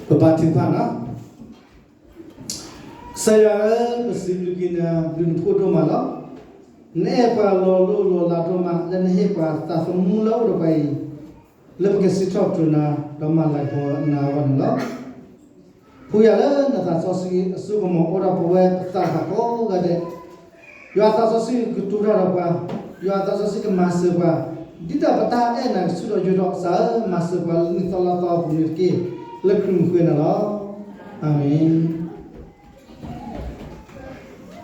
ပဘါထုကဖၣ်နီၤ. ကစၢ်ယွၤဧၢ, ပစံးဘျုးက့ၤနၤ ဘျုးနဖှိၣ်ဒိၣ်မးလီၤ. နအဲၣ်ပှၤလီၤလိၢ်လီၤလးဒိၣ်မး လၢနဟ့ၣ်ပှၤသးသမူလၢအအိၣ်ဒီးပှၤအံၤ, လၢပကစံးထီၣ်ပတြၢၤနၤ ဒီးမၤလၤကပီၤနၤအဂီၢ်န့ၣ်လီၤ. ဖှူယၤလၢနသးစီဆှံအစိကမီၤ အိၣ်ဒီးပဝဲပသးစၢ်ကိးဂၤဒဲး, ယွၤသးစီဆှံကတိၤတၢ်ဒီးပှၤ, ယွၤသးစီဆှံကမၤစၢၤပှၤ, ဒ်တၢ်ပတၢ်အဲၣ်နၤကဆူၣ်ထီၣ်ယိာ်ထီၣ်, ကစၢ်ဧၢ, မၤစၢၤပှၤလၢနံၣ်သီလါသီအပူၤန့ၣ်တက့ၢ်. လၢခရံာ်မုၣ်ဃ့နၤလီၤ. အၤမ့ၣ်.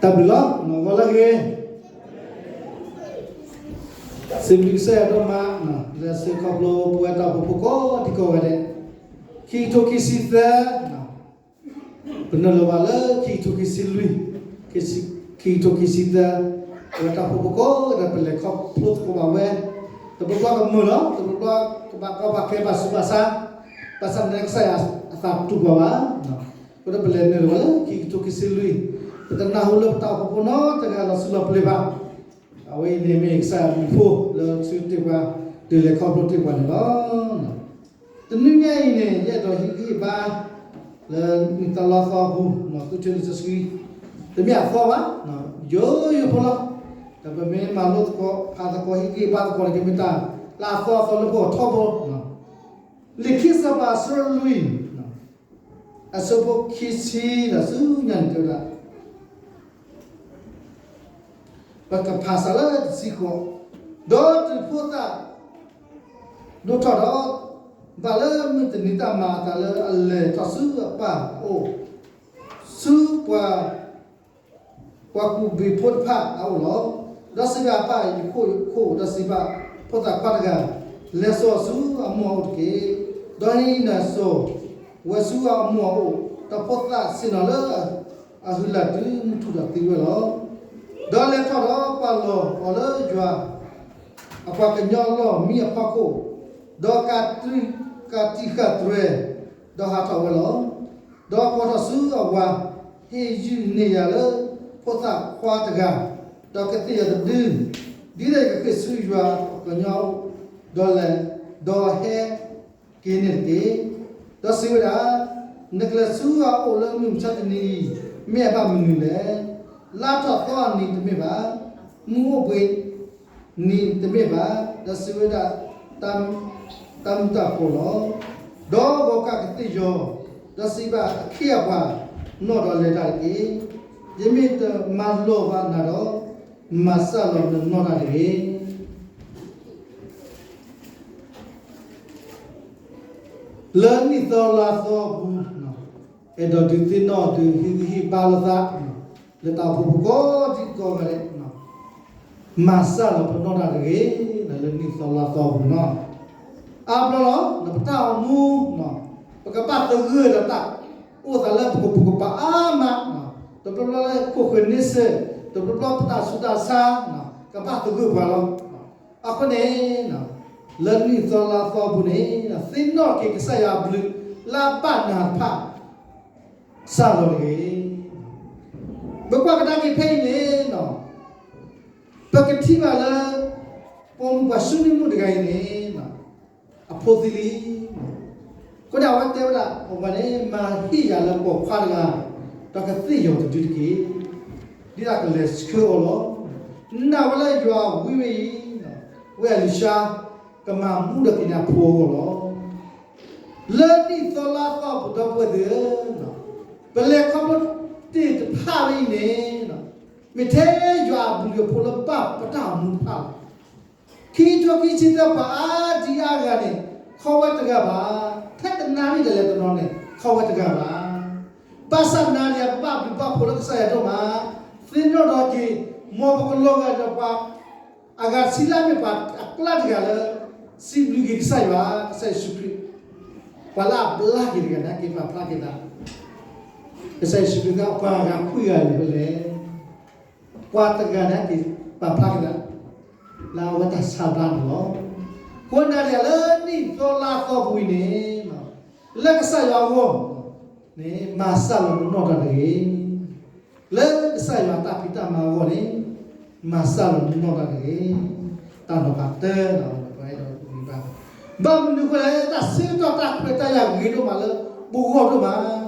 တၢ်ဘျုးလီၤ, ဂီၤလၢအဂ့ၤ. စံးဘျုးကစၢ်ယွၤဒိၣ်မး လၢအဆှၢခီဖျိပဝဲတၢ်အိၣ်ဖှိၣ်ဖိကိးဒံကိးဂၤဒဲး, ခံကထိခံဆံသၢ, ပနုာ်လီၤဘၣ်လၢခံကထိခံဆံလွံၢ်, ခံကထိခံဆံသၢ, ပဝဲတၢ်အိၣ်ဖှိၣ်ဖိကိးဂၤဒဲး ပလဲၤခီဖျိသကိးဘၣ်ဝဲ, တဘျီဘျီကမုာ်လီၤ, တဘျီဘျီကဘၣ်ကီဘၣ်ခဲဘၣ်ဆူးဘၣ်ဆါ, ဘၣ်ဆၣ်သနာ်က့ကစၢ်ယွၤအသးတူၢ်ပှၤဘၣ်. အဃိဒီးပလဲၤနုာ်လီၤဘၣ်လၢခံကထိခံဆံလွံၢ်, ပတနၢ်ဟူလၢပတၢ်အိၣ်ဖှိၣ်ဖိနီတဂၤလီၤဆူလီၤပျဲဘၣ်. အဝဲအံၤန့ၣ်မ့ၢ်ကစၢ်ယွၤအဘျုးအဖှိၣ်လၢဆၢတဲာ်ပှၤ, တုၤလဲၤခီဖျိတ့ၢ်ပှၤန့ၣ်လီၤ. တနွံညါအံၤန့ၣ် ယအဲၣ်ဒိးဟ့ၣ်ဂံၢ်ဟ့ၣ်ဘါ လၢနံၣ်သီလါသီအပူၤ, သုးထၢလံာ်စီဆှံ, တမ့ၢ်အသီဘၣ်, ယိယိဖိလီၤ. ဒီးပမ့ၢ်မၤလိသကိး ဖးသကိး ဟ့ၣ်ဂံၢ်ဟ့ၣ်ဘါသကိးန့ၣ် ကမ့ၢ်တၢ်လၢအသီအသီလၢပအိၣ်ထီဘိ. လံာ်ခံစးပၤအဆၢလွံၢ်, အဆၢဖိခံဆံဒီးဆူညါန့ၣ်တဲဝဲဒၣ်, ပကဖးစးလၢတဆံဃိး, ဒီးတုၤဖိသၣ်ဒိၣ်ထီၣ်ဒီး, ဘၣ်လၢမုၢ်တနံၤတၢ်မၤအသးလၢအလဲၤထီၣ်ဆူအပၢ်အအိၣ်, ဆူပှၤ ပှၤကူးဘ့ၣ်ဖိတဖၣ်အအိၣ်လီၤ. ဒီးစံးဘၣ်အပၢ်, ယခိၣ်ယခိၣ်, ဒီးစံးဘၣ်ဖိသၣ်ခွါတဂၤ, လဲၤစိာ်ဆူအမိၢ်အအိၣ်တက့ၢ်. ဒီးဟံးနၤစိာ်ဝဲဆူအမိၢ်အအိၣ်, ဒီးဖိသၣ်ဆ့ၣ်နီၤလၢအဟုးလၢ်တုၤမုၢ်ထူၣ်ဒီးသံဝဲလီၤ. ဒီးလဲၤထီၣ်ဒီးပာ်လီၤအီၤလၢယွၤ အပှၤကညီလီၢ်မံအဖီခိၣ်, ဒီးကးတံာ်ဃာ်တြဲၤ, ဒီးဟးထီၣ်ဝဲလီၤ. ဒီးကိးထီၣ်ဆူအဝၤ, ဟ့ၣ်ယုၢ်န့ၢ်ယၤလၢဖိသၣ်ခွါတဂၤ, ဒီးကသ့ၣ်ယီၤတဒု, ဒ်သိးယကဃ့ၢ်ဆူယွၤအပှၤကညီအအိၣ်, ဒီးလဲၤ, ဒီးဟဲက့ၤန့ၣ်တက့ၢ်. ဒီးစံးဝဲဒၣ်, နကလဲၤဆူအအိၣ်လၢမုၢ်မဆါတနံၤအံၤ, မ့ၢ်အဘၣ်မနုၤလဲၣ်. လါထီၣ်သီအနံၤတမ့ၢ်ဘၣ်, မုၢ်အိၣ်ဘှံးနံၤတမ့ၢ်ဘၣ်. ဒီးစံးဝဲဒၣ်, တၢ်မုာ်တၢ်ဖိးလီၤ. ဒီးဂီၤခါကသ့ၣ်ယီၤ, ဒီးစံးဘၣ်အခ့အပှၤ, နီၣ်ဒီးလဲၤတၢ်တက့ၢ်. ယမ့ၢ်တမၤလိာ်ဘၣ်နၤဒီး, မၤစၢ်လီၤနနီၣ်တၢ်တဂ့ၤ. လၢနံၣ်သီလါသီအပူၤ, အဲၣ်ဒိးဒုးသ့ၣ်နီၣ်ဒုးဟ့ၣ်ဂံၢ်ဟ့ၣ်ဘါလိာ်သး, လၢတၢ်အိၣ်ဖှိၣ်ဖိကိးဒံကိးဂၤဒဲး, မၤစၢ်လီၤပနီၣ်တၢ်တဂ့ၤ, လၢနံၣ်သီလါသီအပူၤနီၤ. အါဘျီလီၤ, ပတၢ်အိၣ်မူ, ပကဘၣ်သဂၢၢ်ဒီးတၢ်အိၣ်သးလၢပကပိာ်ကပၤအါမး, တဘျီဘျီလၢခိၣ်ဃၢၤန့ဆၢၣ်, တဘျီဘျီပတၢ်ဆူးတၢ်ဆါ, ကဘၣ်သဂၢၢ်ပှၤလီၤ. အဃိန့ၣ်, လၢနံၣ်သီလါသီအပူၤန့ၣ်, သ့ၣ်နီၣ်က့ၤကစၢ်ယွၤအဘျုးလၢအဘၣ်နၤတဖၣ်, စၢ်လီၤတဂ့ၤ. ပကွၢ်ကဒါက့ၤဖဲအံၤန့ၣ်, ပကထံၣ်ဘၣ်လၢ ပိာ်မုၣ်ပှၤၡူနံၣ်မုၣ်တဂၤအံၤန့ၣ်, အဖိသံလံ. အဃိန့ၣ် အဝဲတဲဝဲဒၣ်, အဝဲန့ၣ် မၤဟ့ၣ်ယၤလၢပိာ်ခွါတဂၤ, ဒီးကသ့ၣ်ယီၤတဒုတက့ၢ်. ဒ်သိးကလဲၤဆှၢအီၤလီၤ. နာ်ဝဲလၢယွၤဝံဝဲအံၤ, ဝဲအလံၤၡါ, ကမၤမူဒီးက့ၤန့ၢ်အဖိအဂီၢ်လီၤ. လၢနံၣ်သီလါသီအပူၤဒီပုၢ်ဝဲၢ်သ့ၣ်ဧၢ, ပလဲၤခီဖျိတ့ၢ်တဖၣ်ဝဲအံၤန့ၣ်, မ့ၢ်ထဲယွၤအဘျုးအဖှိၣ်လၢဘၣ်ပတၢ်အိၣ်မူတဖၣ်လီၤ. ခံကထိခံဆံသၢ ပှၤအါဒံအါဂၤန့ၣ်, ခီဝဲတဂၤဘၣ်. ထဲတနၤန့ၣ်တလဲၤတနီၤန့ၣ် ခီဝဲတဂၤဘၣ်. ဘၣ်ဆၣ်နၤယၤပဘၣ်ဘျုးဘၣ်ဖှိၣ်လၢကစၢ်ယွၤဒိၣ်မး, သ့ၣ်နီၣ်ထီၣ်က့ၤ, မ်ပကလီၤဂာ်ဒီးပှၤ အဂၤတဆံလၢအမ့ၢ်ပှၤအကျါတဂၤလၢ စံးဘျုးက့ၤကစၢ်ယွၤ, ကစၢ်ယ့ၣ်ၡူးခရံာ်, ပှၤလၢအဘျါက့ၤတဂၤန့ၣ်က့ၤပာ်ဖျါက့ၤသး, ကစၢ်ယ့ၣ်ၡူးခရံာ်ကပှၤဂၤခွံဂၤန့ၣ်ဖဲလဲၣ်, ပှၤတဂၤန့ၣ်က့ၤပာ်ဖျါက့ၤသး, လၢအဝဲတၢ်ဆါဘျါန့ၣ်လီၤ. အဃိနၤယၤလၢနံၣ်သီလါသီပူၤအံၤန့ၣ်, လၢကစၢ်ယွၤအဂီၢ်န့ၣ် မၤစၢ်လီၤနနီၣ်တၢ်တဂ့ၤ. လၢကစၢ်ယွၤတၢ်ဖံးတၢ်မၤအဂီၢ်န့ၣ်, မၤစၢ်လီၤနနီၣ်တၢ်တဂ့ၤ. တၢ်နီၤဖးတၢ်, ပအဲၣ်ဒိးဂံၢ်ဘါ, ဘၣ်မနုၤအဃိလဲၣ်, တၢ်ဆၢကတီၢ်တၢ်ခွဲးတၢ်ယာ်ဂ့ၤဒိၣ်မးလၢ ပဂီၢ်ဒိၣ်မး,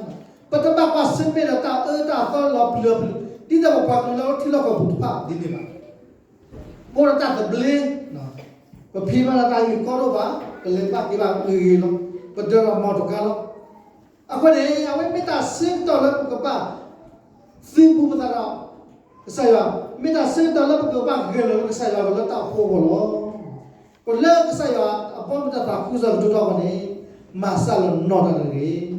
ပတဘၣ်ကွၢ်ဆၢၣ်မဲာ်ဒီးတၢ်အၢတၢ်သီလီၤပျံၤလီၤပျံၤ ဒ်သိးပပှၤကလုာ်လၢထံလီၢ်ကီၢ်ပူၤတဖၣ်ဒ်န့ၣ်ဘၣ်. ပအိၣ်ဒီးတၢ်သဘျ့, ပဖံးဘၣ်ဒီးတၢ်ဂ့ၢ်ကီဒိၣ်ဘၣ်, ပလဲၤဘၣ်က့ၤဘၣ်ဂ့ၤဂ့ၤလီၤ, ပဒၢဒီးမီၢ်တကါလီၤ. အဃိန့ၣ် အဝဲမ့ၢ်တၢ်ဆၢကတီၢ်လၢပကဘၣ် သုးဘူးပသးဒီး ကစၢ်ယွၤ, မ့ၢ်တၢ်ဆၢကတီၢ်လၢပကဘၣ်ဂဲၤလီၤလၢကစၢ်ယွၤကလၢတၢ်အိၣ်ဖှိၣ်အဂီၢ်လီၤ. ပလၢကစၢ်ယွၤအဘီအမုၢ်တၢ်သးခုကစီၣ်ကတိၤတၢ်အဂီၢ်န့ၣ်, မၤစၢ်လီၤနီၢ်တၢ်တဂ့ၤ.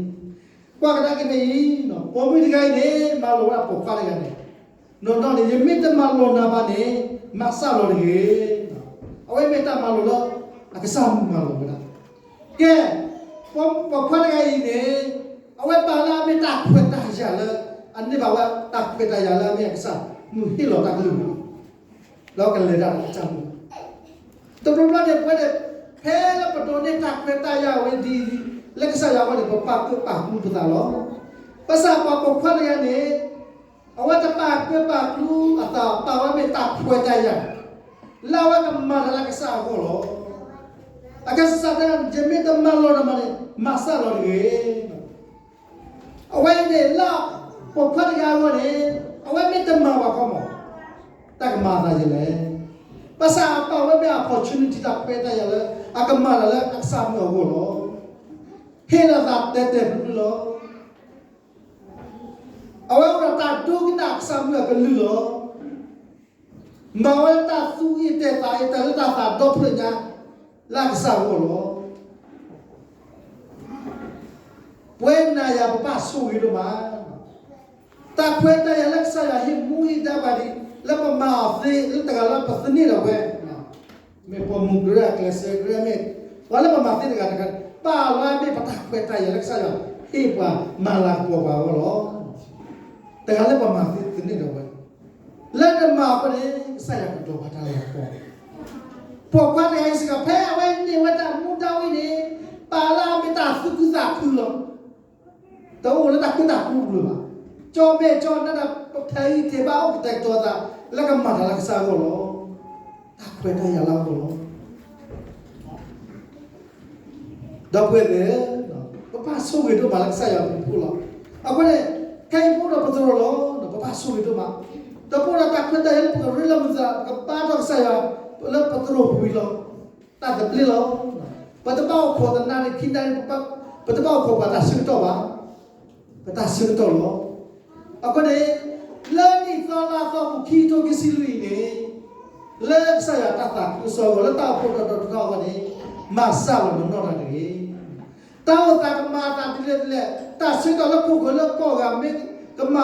ကွၢ်ကဒါက့ၤဖဲအံၤ, ပိာ်မုၣ်တဂၤအံၤန့ၣ် မၤလိာ်ဝဲဒၣ်ပိာ်ခွါတဂၤန့ၣ်, နီၢ်နီၢ်န့ၣ် ယမ့ၢ်တမၤလိာ်နၤဘၣ်န့ၣ်, မၤစၢ်လီၤတဂ့ၤ. အဝဲမ့ၢ်တၢ်မၤလိာ်လၢ အကစၢ်မုၣ်မၤလိာ်ဝဲဒၣ်. ကဲ, ပိာ်ခွါတဂၤအံၤန့ၣ်, အဝဲပာ်လၢအမ့ၢ်တၢ်ခွဲးတၢ်ယာ်လၢ အန့ၢ်ဘၣ်ဝဲတၢ်ခွဲးတၢ်ယာ်လၢအမ့ၢ်အကစၢ်မုၣ်ဟ့ၣ်လီၤတၢ်ကလုၢ်န့ၣ်လီၤ. ဒီးကလဲၤတၢ်ဒီးအကစၢ်မုၣ်, တဘျီဘျီန့ၣ် ပဝဲန့ၣ် ဖဲလၢပဒိးန့ၢ်တၢ်ခွဲးတၢ်ယာ်ဝဲဒ်အံၤ လၢကစၢ်ယွၤအဂီၢ်န့ၣ် ပပာ်ကၢပာ်ကျူပသးလီၤ. ဘၣ်ဆၣ်ပှၤပိာ်ခွါတဂၤန့ၣ် အဝဲတပာ်ကၢပာ်ကျူအသး, ပာ်ဝဲမ့ၢ်တၢ်ခွဲးတၢ်ယာ် လၢအဝဲကမၤတၢ်လၢကစၢ်အဂီၢ်လီၤ. အကစၢ်တဲ, ယမ့ၢ်တမၤလိာ်နၤဘၣ်န့ၣ်, မၤစၢ်လီၤတဂ့ၤ. အဝဲအံၤန့ၣ် လၢပိာ်ခွါတဂၤအဂီၢ်န့ၣ်, အဝဲမ့ၢ်တမၤဘၣ်ခီမီၢ်, တၢ်ကမၤအသးဒ်လဲၣ်. ဘၣ်ဆၣ်အပာ်ဝဲမ့ၢ် opportunity တၢ်ခွဲးတၢ်ယာ်လၢ အကမၤတၢ်လၢအကစၢ်မုၣ်အဂီၢ်လီၤ. ဟ့ၣ်လီၤသးတဲာ်တဲာ်ဖျုးဖျုးလီၤ. အဝဲအိၣ်ဒီးတၢ်ဒိကနၣ်အကစၢ်မုၣ်အကလုၢ်လီၤ. မၤဝဲတၢ်သူၣ်အ့ၣ်တဲာ်သးအ့ၣ်တၢ်လၢတၢ်သးဒီဖျၢၣ်ညါ လၢအကစၢ်အဂီၢ်လီၤ. ပဝဲနၤယၤပဘၣ်ဆိၣ်ဂ့ၤဒိၣ်မး, တၢ်ခွဲးတၢ်ယာ်လၢကစၢ်ယွၤဟ့ၣ်မူဟ့ၣ်ဒါပှၤဒ် လၢပမၤအီၤသ့လၢတဂၤလၢပသန့ၤဒီးဝဲ, မ့ၢ်ပိာ်မုၣ်ကရၢအကျဲးစၢးကရၢမ့ၢ်, ပှၤလၢပမၤသ့တဂၤတဂၤ, ပာ်လီၤမ့ၢ်ပတၢ်ခွဲးတၢ်ယာ်လၢကစၢ်ယွၤဟ့ၣ်ပှၤမၤလၤကပီၤပှၤအဂီၢ်လီၤ. တဂၤလၢပမၤသ့သန့ၤဒီးဝဲ, လၢနမၤအဃိန့ၣ် ကစၢ်ယွၤကဒိးပှၤတၢ်လၤကပီၤ. ပိာ်ခွါတဂၤအံၤစ့ၢ်ကီး ဖဲအဝဲန့ၢ်ဝဲတၢ်မူဒါဝံၤန့ၣ်, ပာ်လၢအမ့ၢ်တၢ်သူၣ်ခုသးခုလီၤ. တအိၣ်လၢတၢ်ခုတၢ်ခုပူၤလၢၤဘၣ်. ကၠီမဲာ်ကၠီနါဒီး ပဖဲအံၤတ့ၢ်ဘၣ်အိၣ်ကတဲာ်ကတီၤသး လၢကမၤတၢ်လၢကစၢ်အဂီၢ်လီၤ. တၢ်ခွဲးတၢ်ယာ်လၢအဂီၢ်လီၤ. ဒီပုၢ်ဝဲၢ်သ့ၣ်, ပဘၣ်ဆိၣ်ဂ့ၤဒိၣ်မးလၢကစၢ်ယွၤပူၤလီၤ. အဃိန့ၣ်, ခဲအံၤပအိၣ်ဒီးပသရိာ်လီၤ, ပဘၣ်ဆိၣ်ဂ့ၤဒိၣ်မး, ဒီးပအိၣ်ဒီးတၢ်ခွဲးတၢ်ယာ်လၢပကရ့လိာ်မုာ်သး ပကဘါထီၣ်ကစၢ်ယွၤလၢပသရိာ်ပူၤလီၤ. တၢ်သဘျ့လီၤ. ပတဘၣ်အိၣ်ခိးတနၤန့ၣ်ခံနၤန့ၣ်, ပတဘၣ်အိၣ်ခိးပှၤတၢ်ဆၢကတီၢ်ဘၣ်. ပတၢ်ဆၢကတီၢ်လီၤ. အဃိန့ၣ်, လၢနံၣ်သီလါသီပူၤခံကထိခံဆံလွံၢ်အံၤန့ၣ်, လၢကစၢ်ယွၤတၢ်သးခုကစီၣ်အဂီၢ် လၢတၢ်အိၣ်ဖှိၣ်ဒီးတတီၤထီအဂီၢ်န့ၣ်, မၤစၢ်လီၤနနီၢ်တၢ်တဂ့ၤ. တၢ်အိၣ်သးကမၤအသးဒ်လဲၣ်ဒ်လဲၣ်, တၢ်ဆၢကတီၢ်လၢခိၣ်ဃၢၤလၢကီၢ်ဂၤမ့ၢ်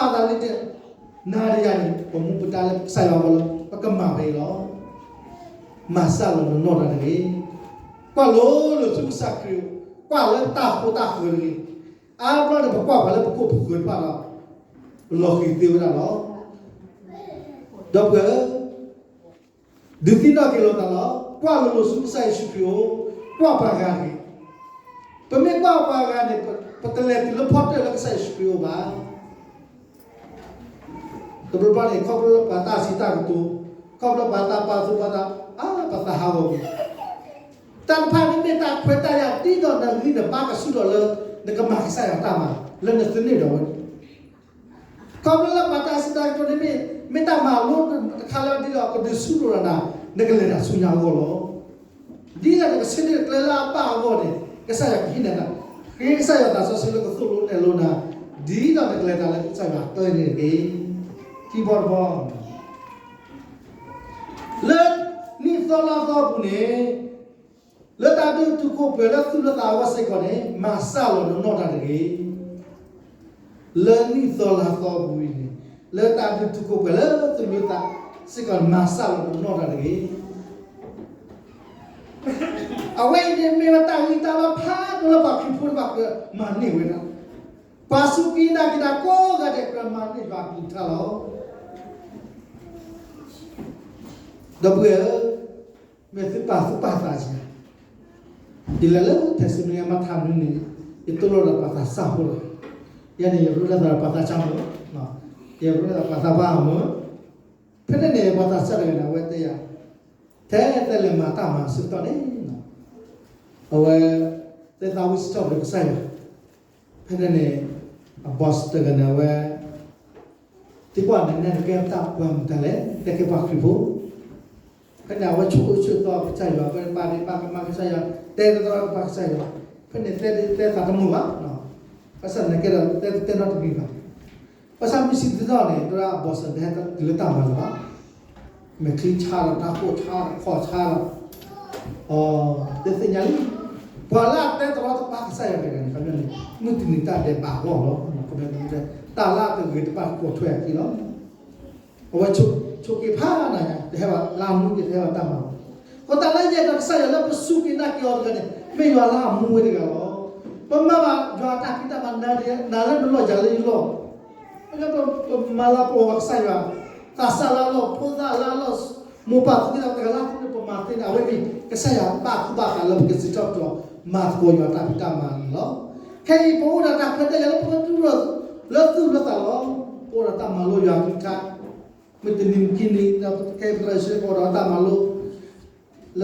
ကမၤအသးဒ်လဲၣ်, နၤဒီးယၤန့ၣ် ပမူပဒါလၢကစၢ်ယွၤအဂီၢ်လၢ ပကမၤဖဲအံၤလီၤ. မၤစၢ်လီၤနနီၢ်တၢ်တဂ့ၤ. ကွၢ်လိာ်လိာ်ဆူကစၢ်ခရံာ်, ကွၢ်လၢတၢ်ဃိတၢ်ဃၢၤတဂ့ၤ. အါဘျီန့ၣ် ပကွၢ်ပှၤလၢပခိၣ်ပဃၢၤတဖၣ်ဒီး ပလီၤဃံၤသ့ဝဲဒၣ်လီၤ. ဒီပုၢ်ဝဲၢ်ဧၢ, ဒုးသ့ၣ်နီၣ်က့ၤလိာ်သးလီၤ. ကွၢ်လိာ်လိာ်ဆူကစၢ်ယ့ၣ်ၡူးခရံာ်အအိၣ်, ကွၢ်ပှၤဂၤတဂ့ၤ. ပမ့ၢ်ကွၢ်ပှၤဂၤန့ၣ်, ပတလဲၤတုၤလၢဖီတၢၣ်လၢကစၢ်ယ့ၣ်ၡူးခရံာ်အအိၣ်ဘၣ်. တဘျီဘျီန့ၣ် ခီဖျိလၢပှၤတၢ်စံးတၢ်ကတိၤ, ခီဖျိပှၤတၢ်ပာ်သူၣ်ပာ်သး, အါ ပသးဟးဂီၤကွံာ်, တၢ်တဖၣ်န့ၣ်မ့ၢ်တၢ်ခွဲးတၢ်ယာ်ဒ်သိးနဂံၢ်နဘါကဆူၣ်ထီၣ်လၢ နကမၤကစၢ်ယွၤတၢ်မၤ လၢနသန့ၤဒီးဝဲန့ၣ်, ခီဖျိလၢပှၤတၢ်စံးတၢ်ကတိၤန့ၣ်မ့ၢ်, မ့ၢ်တၢ်မၤလိတခါလၢဒ်သိးကဒုးဆူၣ်ထီၣ်နၤ, နကလဲၤတၢ်ဆူညါအဂီၢ်လီၤ. ဒ်သိးနကဆၢထၢၣ်ကျဲလၢအဘၣ်အဂီၢ်န့ၣ် ကစၢ်ယွၤကဟ့ၣ်နၤ, ဃ့ကစၢ်ယွၤသးစီဆှံလၢကသိၣ်လိနဲၣ်လိနၤ, ဒ်သိးနကလဲၤတၢ်လၢကစၢ်ယွၤကျဲန့ၣ်တက့ၢ်. ခံဘီတဘီ လၢနံၣ်သီလါသီအပူၤန့ၣ်, လၢတၢ်ဒုးထူၣ်ကိၢ်ပှဲၤလၢသူၣ်လၢသးအဂီၢ်စ့ၢ်ကီးန့ၣ်, မၤစၢ်လီၤနနီၢ်တၢ်တဂ့ၤ. လၢနံၣ်သီလါသီအပူၤအံၤန့ၣ်, လၢတၢ်ဒုးထူၣ်ကိၢ်ပှဲၤလၢသူၣ်လၢသးစ့ၢ်ကီးန့ၣ်, မၤစၢ်လီၤနနီၢ်တၢ်တဂ့ၤ. အဝဲအံၤန့ၣ်မ့ၢ်ဝဲတၢ်ဂံၢ်တၢ်ဘါဖးဒိၣ်လၢပှၤခရံာ်ဖိတဖၣ်မၤန့ၢ်ဝဲဒၣ်, ပှၤစူၢ်က့ၤနာ်က့ၤတၢ်ကိးဂၤဒဲးကြၢးမၤန့ၢ်ယွၤအကလုၢ်ကထါလီၤ. ဒီပုၢ်ဝဲၢ်ဧၢ, မ့ၢ်သုပာ်သူၣ်ပာ်သးက့ၤ, ယလဲၤလၢထဲးစဲးနံၤအမါထးနုန့ၣ်, ယတိၢ်လိာ်ဒီးပှၤသးစၢ်ဖိလီၤ. ယဲန့ၣ် ယရ့လိာ်သးဒီးပှၤသးစၢ်မုၣ်, ယရ့လိာ်သးပှၤသးပှၢ်မုၣ်, ဖဲန့ၣ်န့ၣ် ပှၤသးစၢ်တဂၤန့ၣ် အဝဲတဲယၤ, ထဲတဲလဲၤမၤတၢ်မၤဆၢကတီၢ်န့ၣ်, အဝဲတဲသးဝံၣ်စံးထီၣ်ပတြၢၤကစၢ်ယွၤ, ဖဲ ဖဲန့ၣ်န့ၣ် အ boss တဂၤန့ၣ် အဝဲ သံကွၢ်န့ၣ် နကဲတၢ်ပှၤမတၤလဲၣ်, တဲကဲပှၤခရံာ်ဖိ. ဖဲန့ၣ် အဝဲဆိၣ်ဂ့ၤဆိၣ်ဝါကစၢ်ယွၤ, ဖဲန့ၣ် ပာ်ဒ့ပာ်ကမၣ်ကစၢ်ယွၤ, တဲသရၣ်ကပာ်ကစၢ်ယွၤ, ဖဲန့ၣ်တဲသးတမုာ်ဘၣ်. ဘၣ်ဆၣ်န့ၣ်ကဲဒီးတဲတၢ်နီတမံၤဘၣ်. ဘၣ်ဆၣ်မုၢ်ဆ့ၣ်တသီန့ၣ် သရၣ်အ boss တဟဲတုၤလၢတၢ်မၤလီၤဘၣ်. မဲာ်ချံဆါဒီး တၢ်ကိၢ်ဆါဒီး ခီၣ်ဆါဒီး တသ့ၣ်ညါလံ. ပှၤလၢအတဲတရီတပါကစၢ်ယွၤတဂၤန့ၣ် ခီပညီန့ၣ် မုၢ်တနံၤတၢ်ဒဲးဘးအဂီၢ်လီၤ. တၢ်လၢအတဂ့ၤတဘၣ်ကီၢ်ထွဲအခံလီၤ. အဝဲဆိးက့ဖးနၤညါ တဟဲဘၣ်လၢအမူက့ၤ တဟဲဘၣ်တၢ်မၤလီၤ. ဃိသတးလၢယအဲၣ်ဒိးကစၢ်ယွၤလၢပစူၢ်က့ၤနာ်က့ၤအီၤတဂၤန့ၣ် မ့ၢ်ယွၤလၢအမူဝဲတဂၤလီၤ. ပမၤဘၣ်ယွၤအတၢ်ဖံးတၢ်မၤ နၤလၢနလီၢ်ယၤလၢယလီၢ် ပမၤလၤကပီၤဘၣ်ကစၢ်ယွၤ, သးစၢ်လၢအလီၢ်, ဖိသၣ်လၢအလီၢ်, မိၢ်ပၢ်သူၣ်က့သးပှၢ်လၢအလီၢ်န့ၣ် ပမၤသ့န့ၣ် အဝဲမ့ၢ်ကစၢ်ယွၤဘၣ်သူၣ်ဘၣ်သးလၢပကစံးထီၣ်ပတြၢၤ မၤသကိးယွၤတၢ်ဖံးတၢ်မၤန့ၣ်လီၤ. ခဲအံၤပအိၣ်ဒီးတၢ်ခွဲးတၢ်ယာ်လၢပကတူၢ်လိာ်လၢသူၣ်လၢသးလီၤ. ပအိၣ်ဒီးတၢ်မၤလိယွၤကလုၢ်ကထါ, မုၢ်တနံၤမုၢ်ခံနံၤ ခဲအံၤပတၢ်ဆၢကတီၢ်ဒီးတၢ်မၤလိ လၢ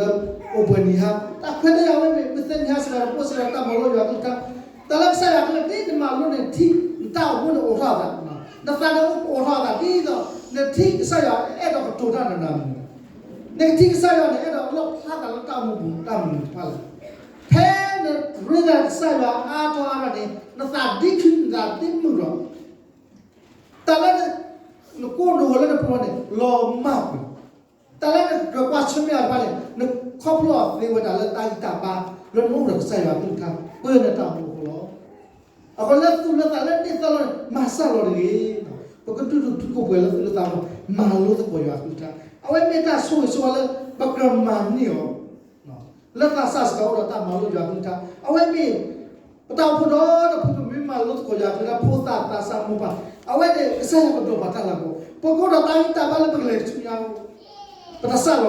အိၣ်ဘှံးနံၤဟါ, တၢ်ခွဲးတၢ်ယာ်ဝဲမ့ၢ် မုၢ်သၢနံၤဟါစ့ၢ်ကီး ပအိၣ်စ့ၢ်ကီးတၢ်မၤလိယွၤကလုၢ်ကထါ, တၢ်လၢကစၢ်ယွၤကလုၢ် ဒ်နမၤလိန့ၣ် ထံ နတၢ်အိၣ်မူန့ၣ်အိးထီၣ်အသး, နသးန့ၣ်အိၣ်ထီၣ်အသး ဒ်သိး နထံၣ်ကစၢ်ယွၤအဲၣ်ဒိးကတိၤတၢ်ဒီးနၤမနုၤလဲၣ်, နကထံၣ်ကစၢ်ယွၤန့ၣ် အဲၣ်ဒိးလီၣ်ဖျါသးလၢတၢ်အိၣ်မူပူၤတၢ်မနုၤတဖၣ်လဲၣ်. ဖဲနရ့သးကစၢ်ယွၤအါထီၣ်အါထီၣ်န့ၣ် နသးဒ့ခု နသးဒ့မုာ်ဒီး တၢ်လၢ နကိၢ်နဂီၤလၢနပူၤန့ၣ် လီၤမၢ်ကွံာ်, တၢ်လၢနကြၢးကွၢ်ဆၢၣ်မဲာ်အီၤတဖၣ်န့ၣ် နခီဖျိအီၤသ့ဝဲဒၣ်လၢတၢ်ဂံၢ်တၢ်ဘါ လၢနအိၣ်ဒီးကစၢ်ယွၤအကလုၢ်ကထါ ပၢနတၢ်အိၣ်မူအဃိလီၤ. အဃိလၢသူၣ်လၢသးလၢနံၣ်သီလီၤန့ၣ် မၤစၢ်လီၤတဂ့ၤ. ပကတူၢ်လိာ်ထူကိၣ်ပှဲၤလၢသူၣ်လၢသးလီၤ မၤလိသကိးယွၤအကလုၢ်ကထါ အဝဲမ့ၢ်တၢ်ဆိၣ်ဂ့ၤဆိၣ်ဝါလၢ ပကြၢးမၤန့ၢ်အီၤ လၢသးစၢ်စ့ၢ်ကီးအိၣ်ဒီးတၢ်မၤလိယွၤအကလုၢ်ကထါ အဝဲမ့ၢ် ပတၢ်အိၣ်ဖှိၣ်ဒီတဖု ပမ့ၢ်မၤလိသကိးယွၤအကလုၢ်ကထါ ဖိသၣ်သးစၢ်မိၢ်ပၢ် အဝဲန့ၣ် ကစၢ်ယွၤကဒိးပာ်တၢ်လၤကပီၤ ပကအိၣ်ဒီးတၢ်ဂံၢ်တၢ်ဘါလၢပကလဲၤဆူညါ ပတစၢ်လီၤဘၣ် ပ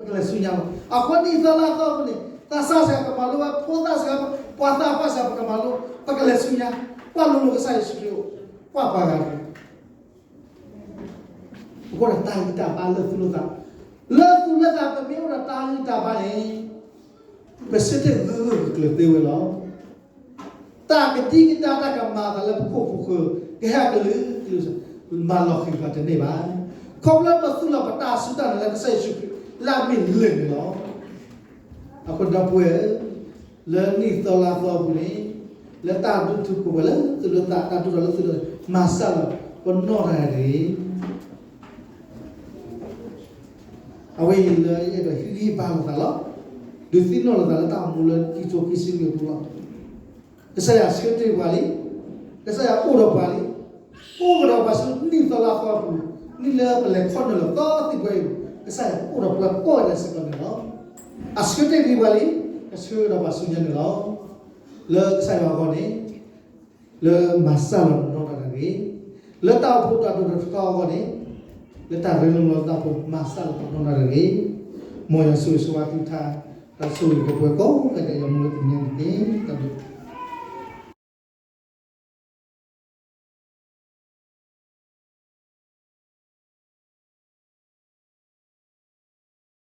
ကလဲၤဆူညါလီၤ. အဃိနံၣ်သီလါသီအပူၤန့ၣ် သးစၢ်စ့ၢ်ကီးကမၤလိဝဲ ဖိသၣ်စ့ၢ်ကီး ပှၤသးပှၢ်စ့ၢ်ကီး ပကမၤလိ ပကလဲၤဆူညါ ကွၢ်လိၤလိၤကစၢ်ယ့ၣ်ၡူးခရံာ်အိၣ် ကွၢ်ပှၤဂၤတဂ့ၤ ပကအိၣ်ဒီးတၢ်ဂံၢ်တၢ်ဘါလၢသူၣ်လၢသး, လၢသူၣ်လၢသး ပမ့ၢ်အိၣ်ဒီးတၢ်ဂံၢ်တၢ်ဘါန့ၣ် ပဆၢထၢၣ်ဂၢၢ်ဂၢၢ်ကျၢၤကျၢၤသ့ဝဲလီၤ. တၢ်ကဒံကဒါတၢ်ကမၤအသးလၢပခိၣ်ပဃၢၤ ကဟဲကလုာ်ကလုာ် မၤလီၤဃံၤပှၤတန့ၢ်ဘၣ်. ခီဖျိပသူၣ်လီၤပတၢ်စူၢ်တၢ်နာ်လၢကစၢ်ယ့ၣ်ၡူးခရံာ် လၢအမ့ၢ်လၢၢ်န့ၣ်လီၤ. အဃိဒီပုၢ်ဝဲၢ်ဧၢ, လၢနံၣ်သီလါသီအပူၤန့ၣ် လၢတၢ်ဒိၣ်ထူကိၣ်ပှဲၤလၢသူၣ်လၢသး တၢ်ဒိၣ်ထီၣ်လၢသူၣ်လၢသး မၤစၢ်လီၤပနီၢ်တဂၤတဂ့ၤ. အဝဲအံၤလၢယအဲၣ်ဒိးဟ့ၣ်ဂံၢ်ဟ့ၣ်ဘါလိာ်သးလီၤ. ဒုးသ့ၣ်နီၣ်လိာ်သးလၢတၢ်အိၣ်မူလၢခံကထိခံဆံလွံၢ်အပူၤလီၤ. ကစၢ်ယွၤဆၢတဲာ်ပှၤလံ, ကစၢ်ယွၤအိၣ်ဒီးပှၤလံ, အိၣ်ကဒီးပှၤဆူနံၣ်သီလါသီအပူၤ, နံၣ်လၢပလဲၤခီနုာ်လီၤသီသံၣ်ဘှဲအံၤ, ကစၢ်ယွၤအိၣ်ဒီးပှၤကိးဂၤဒဲးစ့ၢ်ကီးန့ၣ်လီၤ. အဆၢတဲာ်ဒံးပှၤလံ, ကဆှၢဒီးပှၤဆူညါန့ၣ်လီၤ. လၢကစၢ်ယွၤအဂီၢ်န့ၣ် လၢမၤစၢ်လီၤပနီၢ်တဂၤတဂ့ၤ, လၢတၢ်အိၣ်ဖှိၣ်တၢ်ဒိၣ်ထီၣ်ထီထီၣ်အဂီၢ်န့ၣ်, လၢတၢ်ရ့လိာ်မုာ်လိာ်သးအပူၤ မၤစၢ်လီၤပနီၢ်တဂၤတဂ့ၤ. မ်ယွၤဆိၣ်ဂ့ၤဆိၣ်ဝါသုတၢ်, ဒီးဆိၣ်ဂ့ၤပှၤကိးဂၤဒဲး ယွၤမူလၢ